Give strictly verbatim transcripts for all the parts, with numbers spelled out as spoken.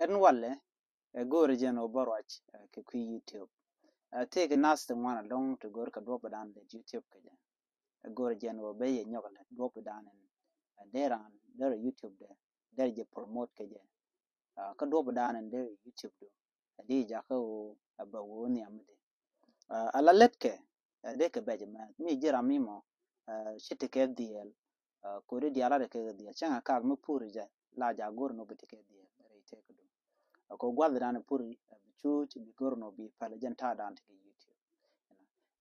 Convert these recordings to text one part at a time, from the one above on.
Ɛn walɛ, ɛ, go̱o̱rɛ jɛn ɣöö bä ruac, ɛ, kɛ kui̱ YouTube. Ɛ, tëëkɛ nath ti ŋuan ɛlɔ̱ŋ ti go̱o̱r kɛ duɔ̱ɔ̱p dan lɛ YouTube kɛ jɛ. Ɛ, go̱o̱rɛ jɛn ɣöö bä yɛ nyɔk lɛ duɔ̱ɔ̱p dan ɛn, ɛ, dee raan derɛ YouTube dɛ derɛ jɛ promote kɛ jɛ. Ɛ, kä duɔ̱ɔ̱p dan ɛn derɛ YouTube du, ɛ, di jakä ɣöö, ɛ, bä ɣöö nhiam mi di. Ɛ, ala lät kɛ, ɛ, dee kɛ bɛc mɛ mi ji̱ ram mi mɔ, ɛ, ci ti kɛ dhiɛl. Ɛ, kodi diaal a dee kɛ dhiɛl cäŋ a kak mi pur jɛ la ja go̱r nɔ bi ti kɛ dhiɛl rɛy tëk du. Ɛ, kɔ guath dan pur, ɛ, bi cuuc bi go̱r nɔ bi pal jɛn ta̱a̱ dan ti kɛ YouTube.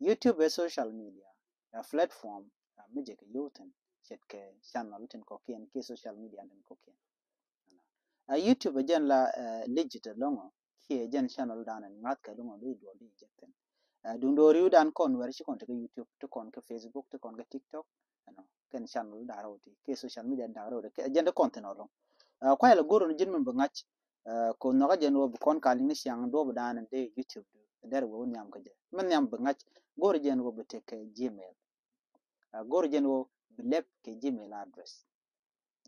YouTube ɛ social media, ɛ, platform, ɛ, mi jɛ kɛ yio̱w thin ce̱tkɛ channel tin kɔkiɛn kiɛ social media tin kɔkiɛn. Ɛ, YouTube ɛ jɛn la, ɛ, legit ɛlɔ̱ŋ ɔ kiɛ jɛn channel dan ɛn ŋa̱th kɛ ɛlɔ̱ŋ ɔ di duɔl di jek thin. Ɛ, duŋ do̱r riw dan kɔn wɛr ci kɔn ti kɛ YouTube, ti kɔn kɛ Facebook, ti kɔn kɛ TikTok, ɛnɔ kɛn channel da̱r rɛw ti kiɛ social media da̱r rɛw ti kɛ jɛn ti kɔn thin ɛlɔ̱ŋ. Ɛ, kuay la go̱r ni ji̱n mi bi ŋa̱c, ɛ, kɔ nhɔkä jɛn wä bi kɔn kal ni ciaŋ duɔ̱ɔ̱p dan ɛn dee YouTube du dɛr wä wä nhiam kɛ jɛ. Mi nhiam bi ŋa̱c go̱r jɛn wä bi tek kɛ Gmail. Ɛ, go̱r jɛn wä bi lɛp kɛ Gmail address.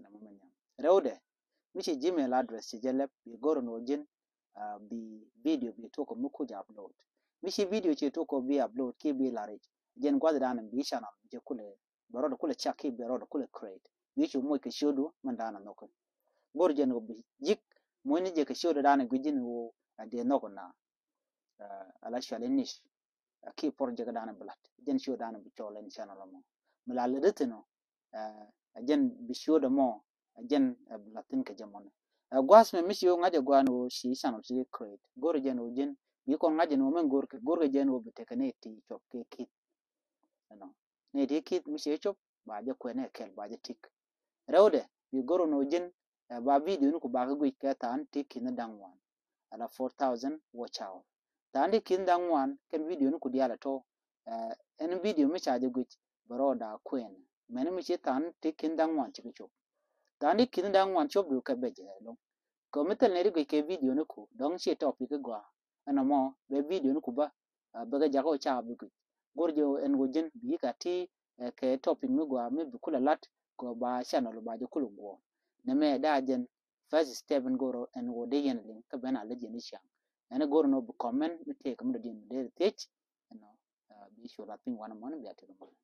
Nɛ mɔ mɛ nyam. Rɛwdɛ, mi ci Gmail address ci jɛ lɛp, bi go̱r ni wä ji̱n, ɛ, bi video bi tuɔk kɔ mi kuc upload. Mi ci video ci tuɔk kɔ bi upload, ki bi laric. Jɛn guath dan bi channel, jɛ kulɛ, bɛ rɔɔd kulɛ cak, ki bɛ rɔɔd kulɛ create. Bi ci moc kɛ ciödu, mɛn dan a nhɔk. Go̱r jɛn wä bi jik, moc ni jɛ kɛ ciödu dan gui̱c ji̱n wä, ɛ, dee nhɔk na. Ɛ, ala cuali niche. Ɛ, ki project dan bi lat. Jɛn ciödu dan bi cɔl ɛn channel mɔ. Mi la lɛ di thin ɔ, ɛ, ɛ jɛn bi ciödu mɔ, ɛ jɛn, ɛ, bi lat thin kɛ jɛ mɔni. Ɛ, gua̱th mɛ mi ci wä ŋa̱c ɛ gua̱n wä ci channel ci create. Go̱r jɛn wä ji̱n. Bi kɔn ŋa̱c jɛn wä mɛn go̱r kɛ, go̱r kɛ jɛn wä bi tekɛ ni ti cɔp kɛ kith. Ɛnɔ. Ni ti kith mi ci cɔp, ba jɛ kuɛn ɛ kɛl, ba jɛ tik. Rɛwdɛ, bi go̱r wä ji̱n, ɛ, ba video ni ku ba kɛ guic kɛ than ti kith ni da̱ŋ wan. Ala four thousand watch hour. Tha̱a̱ŋ ti ki̱n da̱ŋ ŋuan kɛn video ni ku diaal ɛ tɔ. Ɛ, ɛn video mi ca jɛ guic bɛ rɔɔda kuɛn. Mɛn mi ci tha̱a̱ŋ ti ki̱n da̱ŋ ŋuan ci kɛ cop. Tha̱a̱ŋ ti ki̱n da̱ŋ ŋuan cop du kɛ bɛ jɛ ɛlɔ̱ŋ. Kɛ mi thil nɛy ti guic kɛ video ni ku dɔ̱ŋ ci topic i̱ gɔaa. Ɛn ɛmɔ bɛ video ni ku bä, ɛ, bɛ kɛ jakä wä ca bi guic. Go̱r jɛ ɛn wä ji̱n bi ka ti, ɛ, kɛ topic mi gɔaa mi bi kulɛ lat kɛ ba channel ba jɛ kulɛ guɔ. Nɛmɛ da jɛn first step in go̱r ɛn wä dee yɛn liŋ kä ben a lɛ jɛn i̱ ciaŋ. Ɛn go̱r ɛn wä bi comment mi tëëk mi dɔ̱diɛn mi dee thiec. Ɛn wä, ɛ, bi cu lat piny wanɛ mɔni bia tëëk mɔni.